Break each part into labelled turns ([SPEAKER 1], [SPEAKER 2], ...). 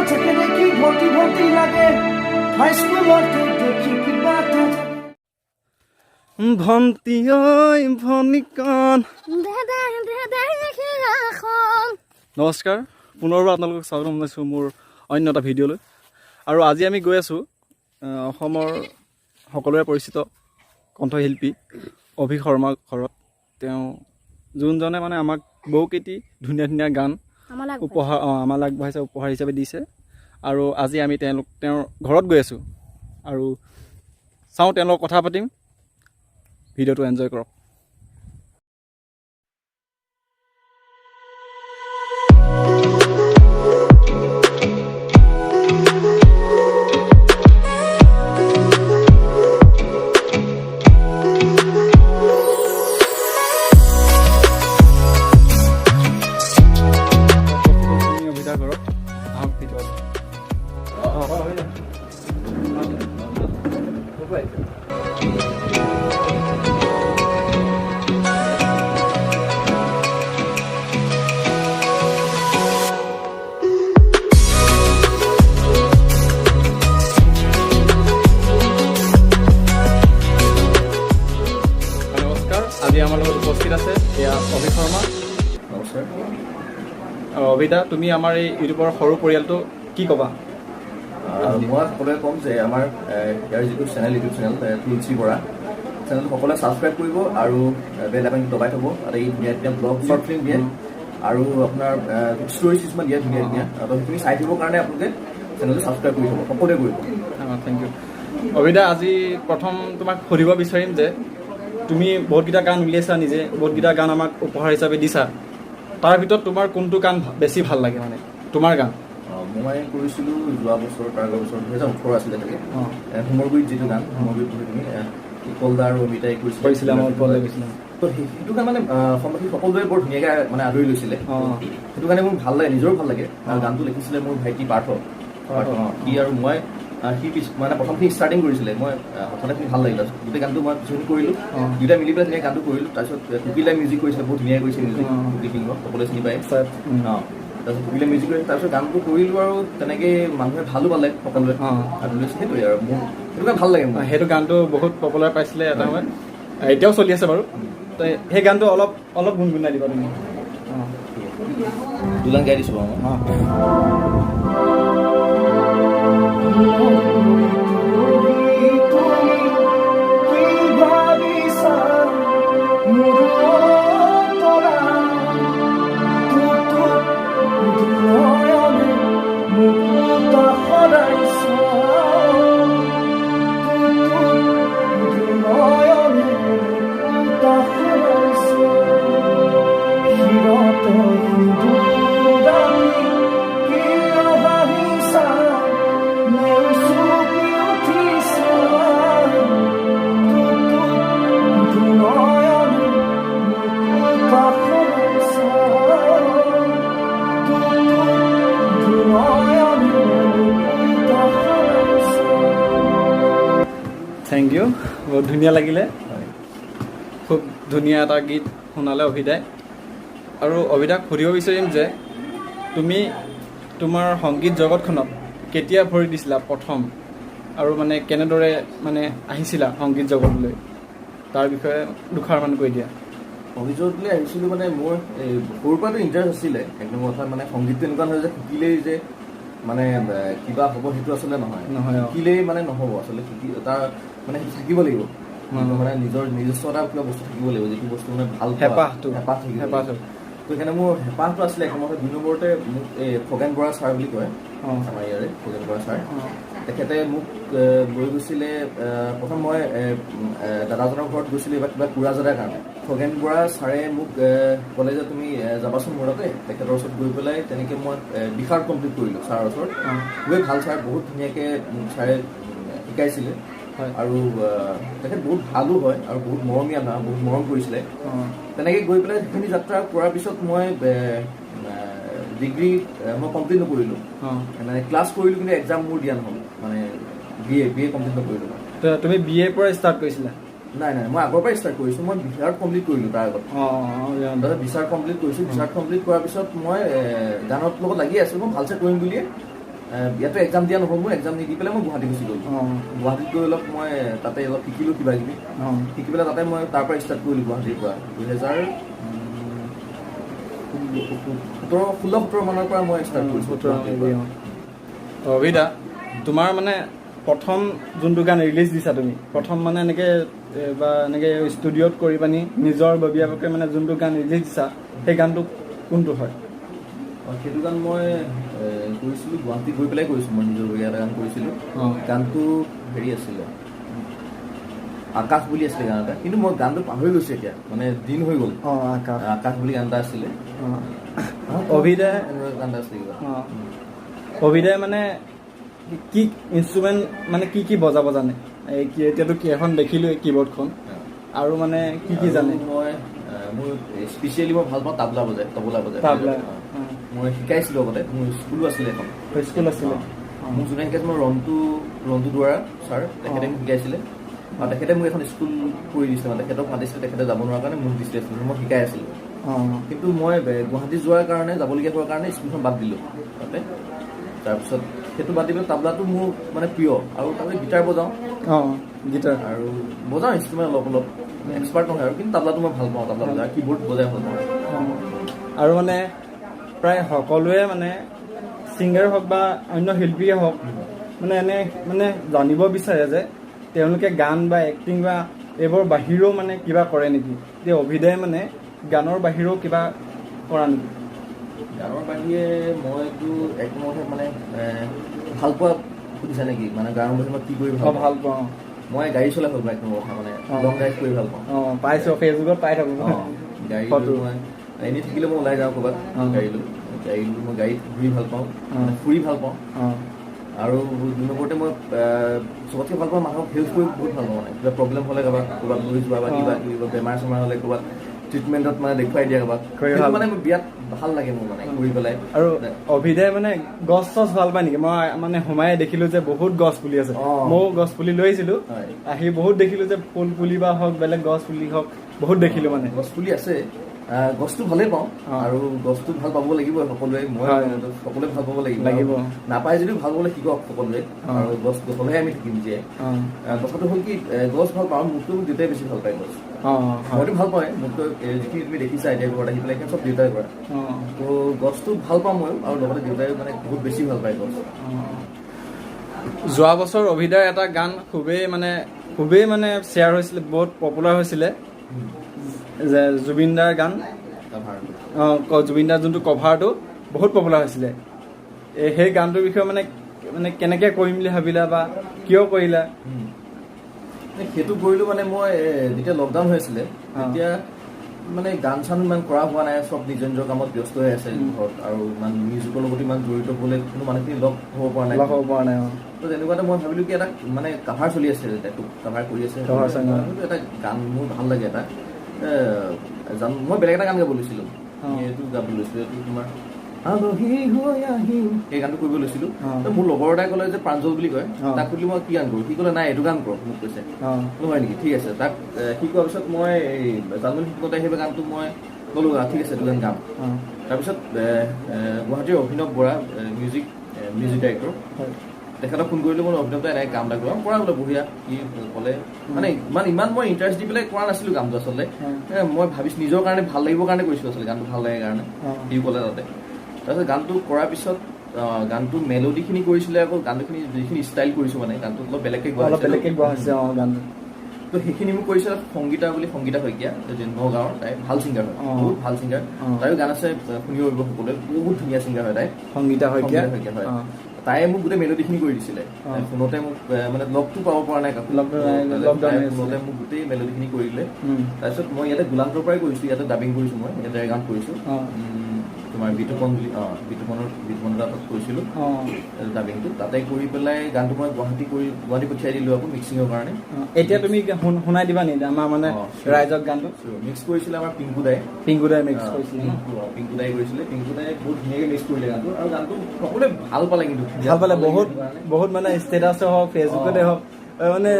[SPEAKER 1] থাকে দেখি ভৰ্তি ভৰ্তি লাগে, হাইস্কুলতে দেখি কিবা এটা।
[SPEAKER 2] ভন্টি ঐ ভনীকণ। নমস্কাৰ, পুনৰবাৰ আপোনালোকক স্বাগতম জনাইছোঁ মোৰ অন্য এটা ভিডিঅ'লৈ। আৰু আজি আমি গৈ আছোঁ অসমৰ সকলোৰে পৰিচিত কণ্ঠশিল্পী অভি শৰ্মাৰ ঘৰত। তেওঁ যোনজনে মানে আমাক বহুকেইটি ধুনীয়া ধুনীয়া গান উপহাৰ আমালৈ আগবঢ়াইছে, উপহাৰ হিচাপে দিছে। আৰু আজি আমি তেওঁৰ ঘৰত গৈ আছোঁ আৰু চাওঁ, তেওঁৰ লগত কথা পাতিম। ভিডিঅ'টো এনজয় কৰক। আমি অভিদাৰ ঘৰত, আহক ভিতৰত। নমস্কাৰ, আজি আমাৰ লগত উপস্থিত আছে এয়া অভি শৰ্মা।
[SPEAKER 3] নমস্কাৰ।
[SPEAKER 2] আৰু অভিদা, তুমি আমাৰ এই ইউটিউবৰ সৰু পৰিয়ালটো কি ক'বা?
[SPEAKER 3] মই সকলোৱে ক'ম যে আমাৰ ইয়াৰ যিটো চেনেল, ইউটিউব চেনেল তুলসী বৰা চেনেলটো সকলোৱে ছাবস্ক্ৰাইব কৰিব আৰু বেল আইকনটো দবাই থ'ব। তাতে ই ধুনীয়া ধুনীয়া ব্লগ, শ্বৰ্ট ফিল্ম দিয়ে আৰু আপোনাৰ ষ্টৰিজ কিছুমান দিয়ে ধুনীয়া ধুনীয়া। তো সেইখিনি চাই থাকিবৰ কাৰণে আপোনালোকে চেনেলটো ছাবস্ক্ৰাইব কৰি থ'ব, সকলোৱে কৰিব।
[SPEAKER 2] Thank U অভিদা। আজি প্ৰথম তোমাক সুধিব বিচাৰিম যে তুমি বহুতকেইটা গান উলিয়াইছা নিজে, বহুতকেইটা গান আমাক উপহাৰ হিচাপে দিছা, তাৰ ভিতৰত তোমাৰ কোনটো গান বেছি ভাল লাগে, মানে তোমাৰ গান?
[SPEAKER 3] মই কৰিছিলোঁ যোৱা বছৰ, তাৰ আগৰ বছৰ, 2018 আছিলে চাগে, হোমৰগুৰিত যিটো গান, হোমৰগুৰিত বহি তুমি উৎপল দা আৰু অমিতাই কৰিছিলে।
[SPEAKER 2] কৰিছিলে, আমাৰ উৎপল দাই কৰিছিলে।
[SPEAKER 3] তো সেইটো গান মানে অসমবাসী সকলোৱে বৰ ধুনীয়াকৈ মানে আদৰি লৈছিলে। সেইটো কাৰণে মোৰ ভাল লাগে, নিজৰো ভাল লাগে। আৰু গানটো লিখিছিলে মোৰ ভাইটি পাৰ্থ।
[SPEAKER 2] পাৰ্থ।
[SPEAKER 3] সি আৰু মই, সি মানে প্ৰথমখিনি ষ্টাৰ্টিং কৰিছিলে, মই হঠাতে শুনি ভাল লাগিলে, গোটেই গানটো মই পিছখিনি কৰিলোঁ। দুয়োটাই মিলি পেলাই ধুনীয়া গানটো কৰিলোঁ। তাৰপিছত কুকিলাই মিউজিক কৰিছিলে, বহুত ধুনীয়া কৰিছে মিউজিক। কুকি সিংহ, সকলোৱে চিনি পায়। তাৰপিছত কুকিলে মিউজিক কৰিছে, তাৰপিছত গানটো কৰিলোঁ আৰু তেনেকৈ মানুহে ভালো পালে সকলোৱে আৰু লৈছে। সেইটোৱে আৰু মোৰ সেইটো গান ভাল লাগে মোৰ।
[SPEAKER 2] সেইটো গানটো বহুত পপুলাৰ পাইছিলে এটা সময়ত, এতিয়াও চলি আছে বাৰু। তো সেই গানটো অলপ অলপ গুণগুণাই দিবা তুমি।
[SPEAKER 3] দুলান গাই দিছোঁ বাৰু মই।
[SPEAKER 1] তুমি কি ভাবিছা মোৰ তৰা, দুনয়নে মুকুতা সৰাইছা, দুনয়নে মুকুতা সৰাইছা, শিৰতে সিন্দুৰ কিয় ভাবিছা, নৈ চুপি উঠিছা, দুনয়নে মুকুতা সৰাইছা, দুনয়নে মুকুতা সৰাইছা।
[SPEAKER 2] Thank U, বহুত ধুনীয়া লাগিলে। খুব ধুনীয়া এটা গীত শুনালে অভিদাই। আৰু অভিদাক সুধিব বিচাৰিম যে তুমি তোমাৰ সংগীত জগতখনত কেতিয়া ভৰি দিছিলা প্ৰথম আৰু মানে কেনেদৰে মানে আহিছিলা সংগীত জগতলৈ, তাৰ বিষয়ে দুষাৰমান কৈ দিয়া।
[SPEAKER 3] সংগীত জগতলৈ আহিছিলোঁ মানে মোৰ এই সৰুৰ পৰাতো ইণ্টাৰেষ্ট আছিলে। এক নম্বৰ কথা, মানে সংগীতটো এনেকুৱা নহয় যে শিকিলেই যে মানে কিবা হ'ব, সেইটো আচলতে নহয়।
[SPEAKER 2] নহয়।
[SPEAKER 3] শিকিলেই মানে নহ'ব আচলতে, শিকি তাৰ মানে সেইটো থাকিব লাগিব, মানে নিজৰ নিজস্ব এটা কিবা বস্তু থাকিব লাগিব, যিটো বস্তু মানে ভাল পোৱা।
[SPEAKER 2] হেঁপাহটো।
[SPEAKER 3] হেঁপাহ থাকিব লাগিব।
[SPEAKER 2] হেঁপাহটো।
[SPEAKER 3] তো সেইকাৰণে মোৰ হেঁপাহটো আছিলে এক নম্বৰতে। দুই নম্বৰতে মোক এই খগেন বৰা ছাৰ বুলি কয়, আমাৰ ইয়াৰে খগেন বৰা ছাৰ, তেখেতে মোক লৈ গৈছিলে। প্ৰথম মই দাদাজনৰ ঘৰত গৈছিলোঁ এইবাৰ কিবা কুৰাজদাৰ কাৰণে। খগেন বৰা ছাৰে মোক ক'লে যে তুমি যাবাচোন মোৰ তাতে। তেখেতৰ ওচৰত গৈ পেলাই তেনেকৈ মই বিশাৰদ কমপ্লিট কৰিলোঁ ছাৰৰ ওচৰত। খুবেই ভাল ছাৰ, বহুত ধুনীয়াকৈ মোক ছাৰে শিকাইছিলে। আৰু তেখেত বহুত ভালো হয় আৰু বহুত মৰমীয়াল হয়, বহুত মৰম কৰিছিলে। তেনেকৈ গৈ পেলাই সেইখিনি যাত্ৰা কৰাৰ পিছত মই ডিগ্ৰী মই কমপ্লিট নকৰিলোঁ। মানে ক্লাছ কৰিলোঁ কিন্তু এক্সাম মোৰ দিয়া নহ'ল, মানে বি এ কমপ্লিট নকৰিলোঁ মই।
[SPEAKER 2] তো তুমি বি এৰ পৰা ষ্টাৰ্ট কৰিছিলা?
[SPEAKER 3] নাই নাই, মই আগৰ পৰাই ষ্টাৰ্ট কৰিছোঁ। মই বিশাৰদ কমপ্লিট কৰিলোঁ তাৰ আগত।
[SPEAKER 2] অঁ অঁ
[SPEAKER 3] তাৰপিছত বিশাৰদ কমপ্লিট কৰিছোঁ। বিশাৰদ কমপ্লিট কৰাৰ পিছত মই গানৰ লগত লাগি আছোঁ, মই ভালছে কৰিম বুলিয়ে। ইয়াতো এক্সাম দিয়া নহ'ল, মোৰ এক্সাম নিদি পেলাই মই গুৱাহাটী গুচি গ'লোঁ। গুৱাহাটীত গৈ অলপ মই তাতে অলপ শিকিলোঁ কিবা কিবি, শিকি পেলাই তাতে মই তাৰ পৰা ষ্টাৰ্ট কৰিলোঁ গুৱাহাটীৰ পৰা 2016 17 মানৰ পৰা মই ষ্টাৰ্ট কৰিছোঁ।
[SPEAKER 2] অভিদা, তোমাৰ মানে প্ৰথম যোনটো গান ৰিলিজ দিছা তুমি, প্ৰথম মানে এনেকৈ বা এনেকৈ ষ্টুডিঅ'ত কৰি পানি নিজৰ ববীয়াকৈ মানে যোনটো গান ৰিলিজ দিছা, সেই গানটো কোনটো হয়?
[SPEAKER 3] সেইটো গান মই কৰিছিলোঁ গুৱাহাটীত গৈ পেলাই কৰিছোঁ, মই নিজৰ ববীয়া এটা গান কৰিছিলোঁ। গানটো হেৰি আছিলে, আকাশ বুলি আছিলে গান এটা, কিন্তু মই গানটো পাহৰি গৈছোঁ এতিয়া, মানে দিন হৈ গ'ল। আকাশ বুলি গান এটা আছিলে।
[SPEAKER 2] অভিদাই
[SPEAKER 3] গান এটা আছিলে কিবা।
[SPEAKER 2] অভিদাই মানে কি ইনষ্ট্ৰুমেণ্ট মানে কি কি বজাব জানে? এই কি এতিয়াতো কি এখন দেখিলোঁ কীবৰ্ডখন, আৰু মানে কি কি জানে?
[SPEAKER 3] মই মোৰ স্পেচিয়েলি মই ভাল পাওঁ তাবলা বজাই, তবলা বজাই। মই শিকাইছিলোঁ আগতে, মোৰ স্কুলো আছিলে এখন।
[SPEAKER 2] স্কুল আছিলে?
[SPEAKER 3] মোক যোনে শিকাইছিলে মই ৰন্টু দুৱাৰা ছাৰ, তেখেতে মোক শিকাইছিলে। আৰু তেখেতে মোক এখন স্কুল কৰি দিছিলে, মানে তেখেতক মাতিছিলে, তেখেতে যাব নোৱাৰাৰ কাৰণে মোক দিছিলে, মই শিকাই আছিলোঁ। কিন্তু মই গুৱাহাটী যোৱাৰ কাৰণে, যাবলগীয়া হোৱাৰ কাৰণে স্কুলখন বাদ দিলোঁ তাতে। তাৰপিছত সেইটো বাদ দি পেলাই তাবলাটো মোৰ মানে প্ৰিয়, আৰু তাৰপিছত গীটাৰ বজাওঁ।
[SPEAKER 2] গীটাৰ
[SPEAKER 3] আৰু বজাওঁ ইনষ্ট্ৰুমেণ্ট অলপ অলপ, এক্সপাৰ্ট নহয় আৰু, কিন্তু তাবলাটো মই ভাল পাওঁ, তাবলা বজাই, কীবৰ্ড বজাই ভাল পাওঁ।
[SPEAKER 2] আৰু মানে প্ৰায় সকলোৱে মানে ছিংগাৰ হওক বা অন্য শিল্পীয়ে হওক, মানে এনে মানে জানিব বিচাৰে যে তেওঁলোকে গান বা এক্টিং বা এইবোৰ বাহিৰেও মানে কিবা কৰে নেকি? এতিয়া অভিদাই মানে গানৰ বাহিৰেও কিবা কৰা নেকি?
[SPEAKER 3] গানৰ বাহিৰে মইতো একমতে মানে ভাল পোৱা সুধিছা নেকি? মানে গানৰ বাহিৰে মই কি কৰি ভাল
[SPEAKER 2] পাওঁ?
[SPEAKER 3] মই গাড়ী চলাই ভাল পাওঁ, এক নম্বৰ কথা, মানে লং ড্ৰাইভ কৰি ভাল পাওঁ।
[SPEAKER 2] পাইছোঁ, ফেচবুকত পাই থাকোঁ।
[SPEAKER 3] গাড়ী মই এনেই থাকিলে মই ওলাই যাওঁ ক'ৰবাত, গাড়ী লৈ মই গাড়ীত ঘূৰি ভাল পাওঁ, ফুৰি ভাল পাওঁ। আৰু দুই নম্বৰতে মই চবতকৈ ভাল পাওঁ মানুহক হেল্প কৰি বহুত ভাল পাওঁ, মানে কিবা প্ৰব্লেম হ'লে কাৰোবাক ক'ৰবাত লৈ যোৱা বা কিবা কিবি বেমাৰ চেমাৰ হ'লে ক'ৰবাত ট্ৰিটমেণ্টত মানে দেখুৱাই দিয়া কাৰোবাক, মানে বিৰাট ভাল লাগে মোৰ মানে কৰি পেলাই।
[SPEAKER 2] আৰু অভিদাই মানে গছ চছ ভাল পায় নেকি? মই মানে সোমাই দেখিলোঁ যে বহুত গছ পুলি আছে, ময়ো গছ পুলি লৈ আহিছিলোঁ, আহি বহুত দেখিলোঁ যে ফুল পুলি বা হওক বেলেগ গছ পুলি হওক বহুত দেখিলোঁ। মানে
[SPEAKER 3] গছ পুলি আছে, গছটো ভালেই পাওঁ, আৰু গছটো ভাল পাব লাগিব সকলোৱে, মই সকলোৱে ভাল পাব লাগিব, নাপায় যদিও ভাল পাবলৈ শিকক সকলোৱে, আৰু গছ হ'লেহে আমি থাকিম জীয়াই। কথাটো হ'ল কি, গছ ভাল পাওঁ, মোৰতো দেউতাই বেছি ভাল পায় গছ, মইতো ভাল পাওঁৱে, মোৰতো যিখিনি তুমি দেখিছা এতিয়া ঘৰত আহি পেলাই চব দেউতাই কৰা। ত' গছটো ভাল পাওঁ ময়ো, আৰু লগতে দেউতাই মানে বহুত বেছি ভাল পায় গছ।
[SPEAKER 2] যোৱা বছৰ অভিদাৰ এটা গান খুবেই মানে শ্বেয়াৰ হৈছিলে, বহুত পপুলাৰ হৈছিলে, যে জুবিনদাৰ গান, জুবিনদাৰ যোনটো কভাৰটো বহুত পপুলাৰ হৈছিলে। সেই গানটোৰ বিষয়ে মানে মানে কেনেকৈ কৰিম বুলি ভাবিলা বা কিয় কৰিলা?
[SPEAKER 3] সেইটো কৰিলোঁ মানে মই যেতিয়া লকডাউন হৈ আছিলে তেতিয়া মানে গান চান ইমান কৰা হোৱা নাই, চব নিজৰ নিজৰ কামত ব্যস্ত হৈ আছে ঘৰত, আৰু ইমান মিউজিকৰ লগত ইমান জড়িত হ'বলৈ কোনো মানুহখিনি লগ হ'ব পৰা নাই, তো তেনেকুৱাতে মই ভাবিলোঁ কি এটা মানে কাভাৰ চলি আছে, কাভাৰ কৰি আছে এটা গান মোৰ ভাল লাগে এটা মই বেলেগ এটা গান গাব লৈছিলোঁ, এইটো গাব লৈছিলোঁ, এইটো তোমাৰ আলহী হৈ আহিম, সেই গানটো কৰিব লৈছিলোঁ। মোৰ লগৰ এটাই ক'লে যে প্ৰাঞ্জল বুলি কয়, তাক সুধিলোঁ মই কি গান কৰোঁ, সি ক'লে নাই এইটো গান কৰক মোক কৈছে। হয় নেকি, ঠিক আছে। তাক সি কোৱাৰ পিছত মই এই জানমণি শিকোঁতে সেই গানটো মই ক'লোঁ ঠিক আছে এইটো গান গাম। তাৰপিছত গুৱাহাটীৰ অভিনৱ বৰা মিউজিক ডাইৰেক্টৰ, তেখেতক ফোন কৰিলোঁ, মই অভিনৱ দা এনেকৈ কাম এটা কৰা কৰা বোলে বঢ়িয়া, কি ক'লে মানে ইমান মই ইণ্টাৰেষ্ট দি পেলাই কৰা নাছিলোঁ কামটো আচলতে, মই ভাবিছোঁ নিজৰ কাৰণে ভাল লাগিবৰ কাৰণে কৰিছিলোঁ আচলতে, গানটো ভাল লাগে কাৰণে সিও ক'লে তাতে। তাৰপিছত গানটো কৰাৰ পিছত গানটো মেলোডিখিনি কৰিছিলে, আকৌ গানটোখিনি যিখিনি ষ্টাইল কৰিছোঁ মানে গানটো অলপ বেলেগকৈ
[SPEAKER 2] গোৱা হৈছে গানটো,
[SPEAKER 3] তো সেইখিনি মোক কৰিছিলে সংগীতা বুলি, সংগীতা শইকীয়া নগাঁৱৰ, তাই ভাল ছিংগাৰ হয়, বহুত ভাল ছিংগাৰ, তাইও গান আছে শুনিব পাৰিব সকলোৱে, বহুত ধুনীয়া ছিংগাৰ হয় তাই,
[SPEAKER 2] সংগীতা শইকীয়া
[SPEAKER 3] হয়। তাই মোক গোটেই মেলোডিখিনি কৰি দিছিলে ফোনতে, মোক মানে লগটো পাব পৰা নাই, ফোনতে মোক গোটেই মেলোডিখিনি কৰি দিলে। তাৰপিছত মই ইয়াতে গোলাঘাটৰ পৰাই কৰিছোঁ, ইয়াতে ডাবিং কৰিছোঁ, মই ইয়াতে গান কৰিছোঁ তোমাৰ বিতুপন বুলি, বিতুপনৰ তাত কৰিছিলোঁ ডাবিংটো, তাতে কৰি পেলাই গানটো মই গুৱাহাটী পঠিয়াই দিলোঁ আকৌ মিক্সিঙৰ কাৰণে।
[SPEAKER 2] এতিয়া তুমি শুনাই দিবা নেকি আমাৰ মানে ৰাইজক গানটো?
[SPEAKER 3] মিক্স কৰিছিলে আমাৰ পিংকু দাই,
[SPEAKER 2] মিক্স কৰিছিলে,
[SPEAKER 3] পিংকু দাই কৰিছিলে, পিংকু দাই বহুত ধুনীয়াকৈ মিক্স কৰিলে গানটো, আৰু গানটো সকলোৱে ভাল পালে, কিন্তু
[SPEAKER 2] ভাল পালে বহুত বহুত, মানে ষ্টেটাছে হওক ফেচবুকতে হওক মানে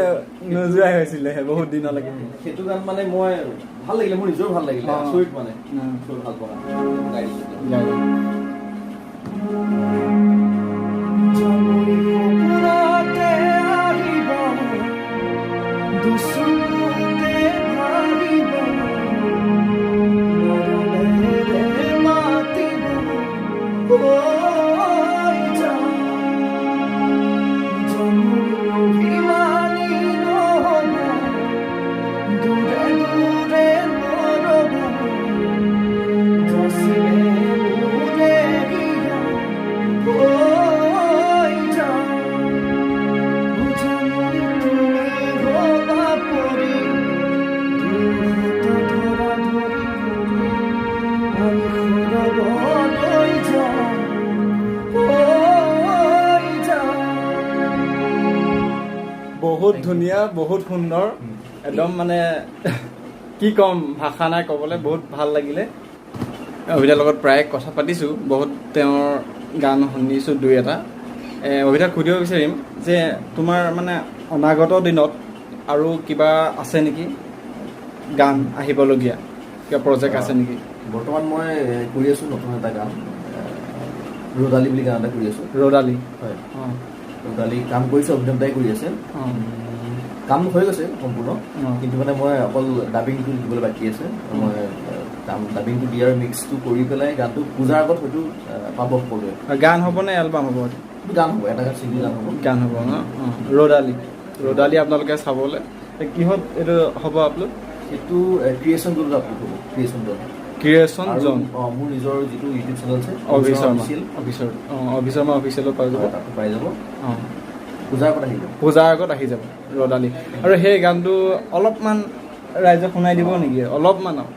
[SPEAKER 2] নোযোৱাই হৈছিলে বহুত দিনলৈকে।
[SPEAKER 3] সেইটো গান মানে মই ভাল লাগিলে, মোৰ নিজেও ভাল লাগিলে, আচৰিত মানে ভাল পোৱা গাই দিছোঁ।
[SPEAKER 2] বহুত ধুনীয়া, বহুত সুন্দৰ, একদম মানে কি ক'ম, ভাষা নাই ক'বলৈ, বহুত ভাল লাগিলে। অভিদাৰ লগত প্ৰায় কথা পাতিছোঁ, বহুত তেওঁৰ গান শুনিছোঁ দুই এটা। অভিদাক সুধিব বিচাৰিম যে তোমাৰ মানে অনাগত দিনত আৰু কিবা আছে নেকি, গান আহিবলগীয়া কিবা প্ৰজেক্ট আছে নেকি?
[SPEAKER 3] বৰ্তমান মই কৰি আছোঁ নতুন এটা গান, ৰ'দালি বুলি গান এটা কৰি আছোঁ।
[SPEAKER 2] ৰ'দালি?
[SPEAKER 3] হয়।
[SPEAKER 2] অঁ।
[SPEAKER 3] ৰ'দালি কাম কৰিছোঁ, অভিনৱ দাই কৰি আছে।
[SPEAKER 2] অঁ।
[SPEAKER 3] কাম হৈ গৈছে সম্পূৰ্ণ,
[SPEAKER 2] অঁ।
[SPEAKER 3] কিন্তু মানে মই অকল ডাবিংটো দিবলৈ বাকী আছে। মই কাম ডাবিংটো দি আৰু মিক্সটো কৰি পেলাই গানটো পূজাৰ আগত হয়তো পাব সকলোৱে।
[SPEAKER 2] গান হ'ব নে এলবাম হ'ব?
[SPEAKER 3] এইটো গান হ'ব, এটা গান, চিংগল গান হ'ব।
[SPEAKER 2] গান হ'ব ন? অঁ, ৰ'দালি, ৰ'দালি আপোনালোকে চাবলৈ। কিহত এইটো হ'ব আপলোড?
[SPEAKER 3] সেইটো ক্ৰিয়েশ্যন জ'নত আপলোড হ'ব, ক্ৰিয়েশ্যন জ'ন।
[SPEAKER 2] ক্ৰিয়েশ্যন
[SPEAKER 3] আৰু,
[SPEAKER 2] জ'ন।
[SPEAKER 3] অঁ, মোৰ নিজৰ যিটো ইউটিউব চেনেল আছে,
[SPEAKER 2] অভি শৰ্মা
[SPEAKER 3] অফিচিয়েল।
[SPEAKER 2] অফিচৰ, অঁ, অভি শৰ্মা অফিচিয়েলত পাই যাব।
[SPEAKER 3] হয়, তাতো পাই যাব।
[SPEAKER 2] অঁ।
[SPEAKER 3] পূজাৰ আগত আহিব।
[SPEAKER 2] পূজাৰ আগত আহি যাব ৰ'দালি। আৰু সেই গানটো অলপমান ৰাইজক শুনাই দিব নেকি? অলপমান আৰু।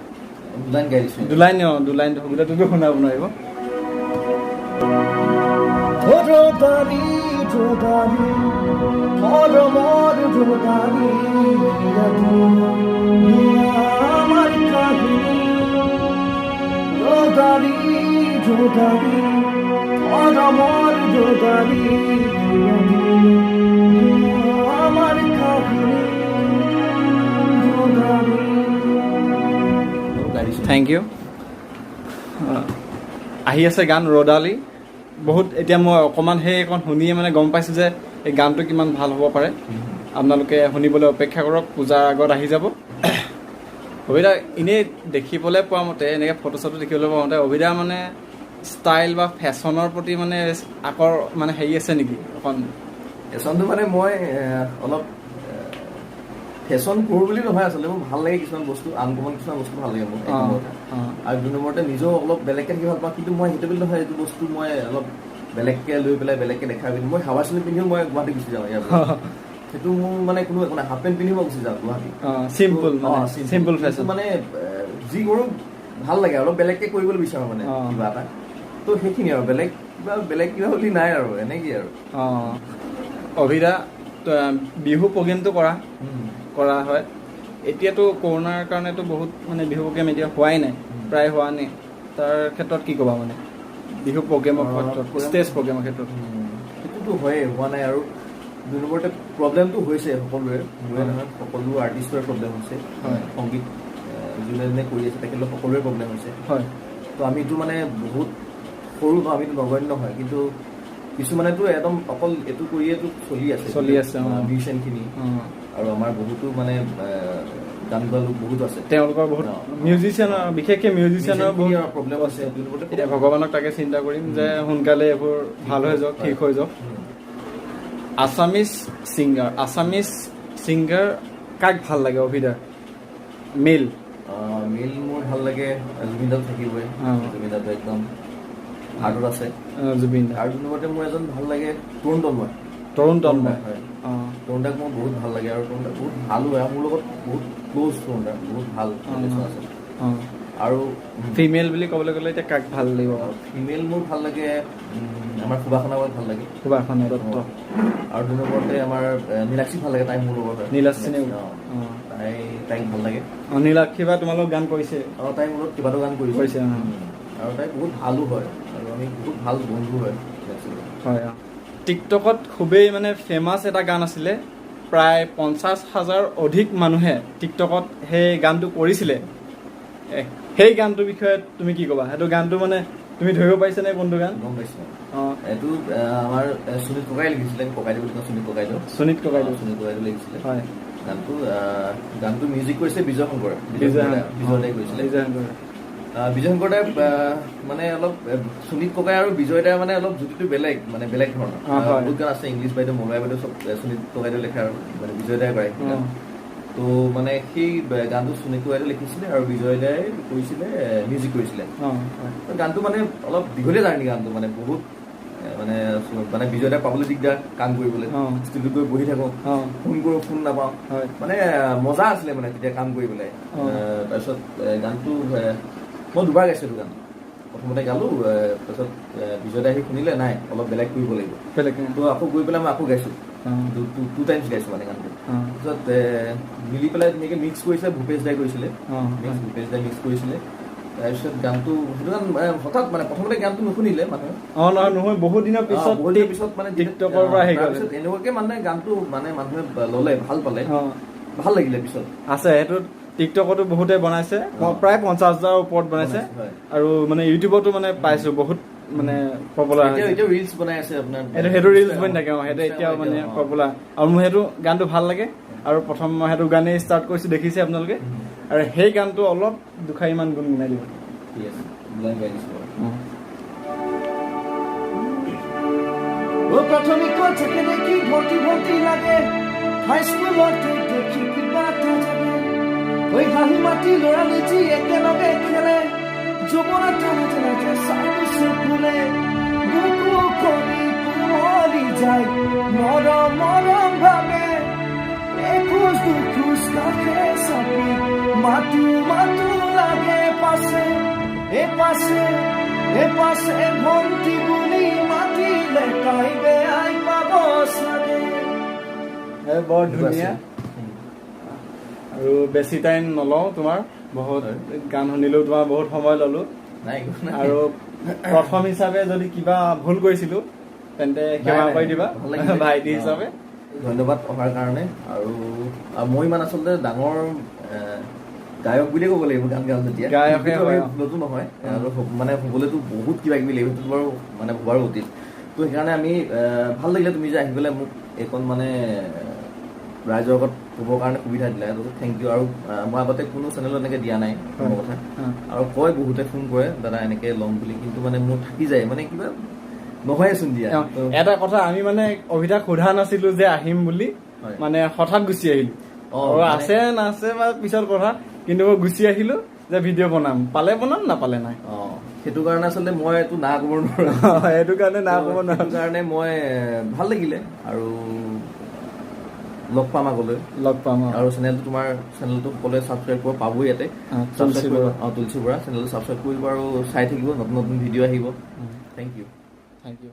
[SPEAKER 3] দুলাইন গাই দিছোঁ।
[SPEAKER 2] দুলাইন, অঁ, দুলাইন গোটেইটোতো শুনাব নোৱাৰিব।
[SPEAKER 1] ৰ'দালি ৰ'দালি মৰমৰ ৰ'দালি, আমাৰ কাহিনী। ৰ'দালি ৰ'দালি মৰমৰ ৰ'দালি, আমাৰ কাহিনী ৰ'দালি।
[SPEAKER 3] গাই দিছোঁ।
[SPEAKER 2] Thank U. আহি আছে গান ৰ'দালি বহুত। এতিয়া মই অকণমান সেই অকণ শুনিয়ে মানে গম পাইছোঁ যে এই গানটো কিমান ভাল হ'ব পাৰে। আপোনালোকে শুনিবলৈ অপেক্ষা কৰক, পূজাৰ আগত আহি যাব। অভিদা, এনেই দেখিবলৈ পোৱা মতে, এনেকৈ ফটো চটো দেখিবলৈ পোৱা মতে অভিদা মানে ষ্টাইল বা ফেশ্বনৰ প্ৰতি মানে আকৰ মানে হেৰি আছে নেকি অকণ?
[SPEAKER 3] ফেশ্বনটো মানে মই অলপ ফেশ্বন কৰোঁ বুলি নহয়, আচলতে মোৰ ভাল লাগে কিছুমান বস্তু, আনকমন কিছুমান বস্তু ভাল লাগে মোৰ, এক নম্বৰতে। আৰু দুই নম্বৰতে নিজেও অলপ বেলেগকে থাকি ভাল পাওঁ। কিন্তু মই সেইটো বুলি নহয়, এইটো বস্তু মই অলপ বেলেগকে লৈ পেলাই বেলেগকে দেখা পিন্ধি মই হাৱা চেণ্ডেল পিন্ধিও মই গুৱাহাটী গুচি যাওঁ ইয়াৰ পৰা। সেইটো মোৰ মানে কোনো একো নাই, হাফ পেণ্ট পিন্ধিও মই গুচি যাওঁ গুৱাহাটী।
[SPEAKER 2] চিম্পল মানে,
[SPEAKER 3] simple।
[SPEAKER 2] Simple
[SPEAKER 3] কিন্তু
[SPEAKER 2] ফেশ্বন।
[SPEAKER 3] মানে যি কৰোঁ ভাল লাগে, অলপ বেলেগকে কৰিবলৈ বিচাৰোঁ মানে কিবা এটা। তো সেইখিনি আৰু বেলেগ কিবা বুলি নাই আৰু, এনেকেই আৰু।
[SPEAKER 2] অভিদা, বিহু প্ৰগ্ৰেমটো কৰা হয়। এতিয়াতো কৰোণাৰ কাৰণেতো বহুত মানে বিহু প্ৰগ্ৰেম এতিয়া হোৱাই নাই, প্ৰায় হোৱা নাই। তাৰ ক্ষেত্ৰত কি ক'বা মানে বিহু প্ৰগ্ৰেমৰ ক্ষেত্ৰত, ষ্টেজ প্ৰগ্ৰেমৰ ক্ষেত্ৰত?
[SPEAKER 3] সেইটোতো হয়েই, হোৱা নাই। আৰু দুই নম্বৰতে প্ৰব্লেমটো হৈছে সকলোৰে, মোৰে নহয়, সকলো আৰ্টিষ্টৰে প্ৰব্লেম হৈছে। সংগীত যোনে যোনে কৰি আছে তেখেতলোক সকলোৰে প্ৰব্লেম হৈছে। তো আমিতো মানে বহুত সৰু ন, আমিতো নগণ্য হয়, কিন্তু কিছুমানেতো একদম অকল এইটো কৰিয়েতো চলি আছে।
[SPEAKER 2] চলি আছে, অ।
[SPEAKER 3] মিউজিচিয়ানখিনি। আৰু আমাৰ বহুতো মানে গান গোৱা লোক বহুত আছে।
[SPEAKER 2] তেওঁলোকৰ বহুত মিউজিচিয়ানৰ, বিশেষকে মিউজিচিয়ানৰ বহুত
[SPEAKER 3] প্ৰব্লেম আছে। দুই নম্বৰতে
[SPEAKER 2] এতিয়া ভগৱানক তাকে চিন্তা কৰিম যে সোনকালে এইবোৰ ভাল হৈ যাওক, ঠিক হৈ যাওক। আছামিজ ছিংগাৰ কাক ভাল লাগে অভিদাৰ? মেল?
[SPEAKER 3] মেল মোৰ ভাল লাগে জুবিন দা থাকিবই। জুবিন দাটো একদম হাৰ্টত আছে।
[SPEAKER 2] জুবিন দা।
[SPEAKER 3] আৰু দুই নম্বৰতে মোৰ এজন ভাল লাগে, তৰুণ তন্ময়।
[SPEAKER 2] তৰুণ তন্ময়।
[SPEAKER 3] হয়। তৰুণ দাক মোৰ বহুত ভাল লাগে আৰু তৰুণ দা বহুত ভালো হয় আৰু মোৰ লগত বহুত ক্ল'জ, তৰুণ দা বহুত ভাল ৰিলেশ্যন আছে। আৰু
[SPEAKER 2] ফিমেল বুলি ক'বলৈ গ'লে এতিয়া কাক ভাল লাগিব?
[SPEAKER 3] ফিমেল মোৰ ভাল লাগে, আমাৰ সুবাসনা বাক ভাল লাগে।
[SPEAKER 2] সুবাসনা দত্ত।
[SPEAKER 3] আৰু দুই নম্বৰতে আমাৰ নীলাক্ষী ভাল লাগে, তাই মোৰ লগৰ হয়।
[SPEAKER 2] নীলাক্ষী নেওগ।
[SPEAKER 3] তাইক ভাল লাগে।
[SPEAKER 2] নীলাক্ষী বা তোমালোক গান কৰিছে?
[SPEAKER 3] তাই মোৰ লগত কেইবাটাও গান কৰিছে।
[SPEAKER 2] কৰিছে, অ।
[SPEAKER 3] আৰু তাই বহুত ভালো হয় আৰু আমি বহুত ভাল বন্ধু হয় নীলাক্ষীৰ লগত।
[SPEAKER 2] হয়, অ। টিকটকত খুবেই মানে ফেমাছ এটা গান আছিলে, প্ৰায় 50,000 অধিক মানুহে টিকটকত সেই গানটো কৰিছিলে। সেই গানটোৰ বিষয়ে তুমি কি ক'বা? সেইটো গানটো মানে তুমি ধৰিব পাৰিছানে কোনটো গান?
[SPEAKER 3] গম পাইছো। এইটো আমাৰ সুনীত ককাই লিখিছিলে, ককাইদেউ বুলি কওঁ, সুনীত ককাইদেউ।
[SPEAKER 2] সুনীত ককাইদেউ।
[SPEAKER 3] সুনীত ককাইদেউ লিখিছিলে
[SPEAKER 2] হয়।
[SPEAKER 3] গানটো মিউজিক কৰিছে বিজয় শংকৰে।
[SPEAKER 2] বিজয় শংকৰ।
[SPEAKER 3] বিজয় দাই কৰিছিলে।
[SPEAKER 2] বিজয় শংকৰ।
[SPEAKER 3] বিজয় শংকৰ দাই, মানে অলপ, সুনীত ককাই আৰু বিজয় দাই মানে অলপ জুতিটো বেলেগ, মানে বেলেগ ধৰণৰ।
[SPEAKER 2] হয়।
[SPEAKER 3] বহুত গান আছে, ইংলিছ বাইদেউ, মলয় বাইদেউ চব, সুনীত ককাইদেউ লেখা আৰু মানে বিজয় দাই কৰে গান। তো মানে সেই গানটো সুনীত ককাইদেউ লিখিছিলে আৰু বিজয় দাই কৰিছিলে, মিউজিক কৰিছিলে।
[SPEAKER 2] হয়।
[SPEAKER 3] তো গানটো মানে অলপ দীঘলীয়া জাৰ্ণি, গানটো মানে বহুত, মানে মানে বিজয় দাই পাবলৈ দিগদাৰ কাম কৰিবলৈ। ষ্টুডিঅ'ত গৈ বহি থাকো, ফোন কৰো, ফোন নাপাওঁ। মানে, মজা আছিলে মানে তেতিয়া কাম কৰি পেলাই। তাৰপিছত, গানটো, মই দুবাৰ গাইছো এইটো গান। প্ৰথমতে গালো, তাৰপিছত বিজয় আহি শুনিলে, নাই অলপ বেলেগ কৰিব লাগিব।
[SPEAKER 2] বেলেগ।
[SPEAKER 3] তো আকৌ গৈ পেলাই মই আকৌ গাইছো, টু টাইমছ গাইছো মানে গানটো। তাৰপিছত মিলি পেলাই ধুনীয়াকে মিক্স কৰিছিলে, ভূপেশ দাই কৰিছিলে মিক্স, ভূপেশ দাই মিক্স কৰিছিলে। তাৰপিছত গানটো, সেইটো গান হঠাৎ মানে প্ৰথমতে গানটো নুশুনিলে মানুহে।
[SPEAKER 2] নহয় নহয়, বহুত দিনৰ পিছত,
[SPEAKER 3] বহুত দিনৰ পিছত মানে
[SPEAKER 2] টিকটকৰ পৰা আহি গ'ল।
[SPEAKER 3] তাৰপিছত এনেকুৱাকে মানে গানটো মানে মানুহে ল'লে, ভাল পালে, ভাল লাগিলে পিছত।
[SPEAKER 2] আছে, সেইটো টিকটকতো বহুতে বনাইছে, প্ৰায় 50,000ৰ ওপৰত বনাইছে। আৰু মানে ইউটিউবতো মানে পাইছো বহুত মানে পপুলাৰ।
[SPEAKER 3] এতিয়া ৰিলছ বনাই আছে আপোনাৰ।
[SPEAKER 2] সেইটো ৰিলছ বনি থাকে। সেইটো এতিয়াও মানে পপুলাৰ। আৰু মোৰ সেইটো গানটো ভাল লাগে আৰু প্ৰথম মই সেইটো গানেই ষ্টাৰ্ট কৰিছো, দেখিছে আপোনালোকে। আৰু সেই গানটো অলপ দুষাৰিমান গুণগুণাই দিব।
[SPEAKER 3] ঠিক আছে, গাই দিছো।
[SPEAKER 1] প্ৰাথমিকত থাকে দেখি ভৰ্তি ভৰ্তি লাগে, হাইস্কুলত দেখি কিবা এটা জাগে, ঐ হাঁহি মাতি ল'ৰা নিজি একেলগে খেলে, যৌৱনত টানা টানা চাই চকুলে, বুকু খনি কুমলি যায় মৰম মৰম ভাবে, এখোজ দুখোজ কাষে চাপি মাতো মাতো লাগে পাছে, এ পাছে এ পাছে ভন্টি বুলি মাতিলে তাই বেয়াই পাব চাগে।
[SPEAKER 2] বৰ ধুনীয়া। আৰু বেছি টাইম নলওঁ, তোমাৰ বহুত গান শুনিলেও তোমাৰ বহুত সময় ললো। আৰু প্ৰথম হিচাপে যদি কিবা ভুল কৰিছিলো তেন্তে ক্ষমা কৰি দিবা ভাইটি হিচাপে।
[SPEAKER 3] ধন্যবাদ অহাৰ কাৰণে। আৰু মই ইমান আচলতে ডাঙৰ গায়ক বুলিয়ে ক'ব লাগিব, গান গাওঁ যেতিয়া নতুন নহয় আৰু মানে হ'বলেতো বহুত কিবা কিবি লাগিব, সেইটো বাৰু মানে ভবাৰো অতীত। তো সেইকাৰণে আমি ভাল লাগিলে তুমি যে আহি পেলাই মোক এইকণ মানে ৰাইজৰ আগত ক'বৰ কাৰণে সুবিধা দিলা, thank U. আৰু মই আগতে কোনো চেনেলত এনেকৈ দিয়া নাই কোনো কথা, আৰু কয় বহুতে ফোন কৰে দাদা এনেকৈ ল'ম বুলি, কিন্তু মানে মোৰ থাকি যায় মানে কিবা নহয়চোন দিয়া।
[SPEAKER 2] এটা কথা, আমি মানে অভিতাক সোধা নাছিলো যে আহিম বুলি, মানে হঠাৎ গুচি আহিলো। আছে নাছে বা পিছৰ কথা, কিন্তু মই গুচি আহিলো যে ভিডিঅ' বনাম, পালে বনাম, নাপালে নাই।
[SPEAKER 3] সেইটো কাৰণে আচলতে মই এইটো না ক'ব নোৱাৰো,
[SPEAKER 2] সেইটো কাৰণে না ক'ব নোৱাৰো
[SPEAKER 3] কাৰণে মই ভাল লাগিলে। আৰু লগ পাম আগলৈ,
[SPEAKER 2] লগ পাম।
[SPEAKER 3] আৰু চেনেলটো, তোমাৰ চেনেলটো সকলোৱে ছাবস্ক্ৰাইব কৰিব পাবই ইয়াতে, তুলসী বৰা চেনেলটো ছাবস্ক্ৰাইব কৰিব আৰু চাই থাকিব, নতুন নতুন ভিডিঅ' আহিব। Thank you.
[SPEAKER 2] Thank you.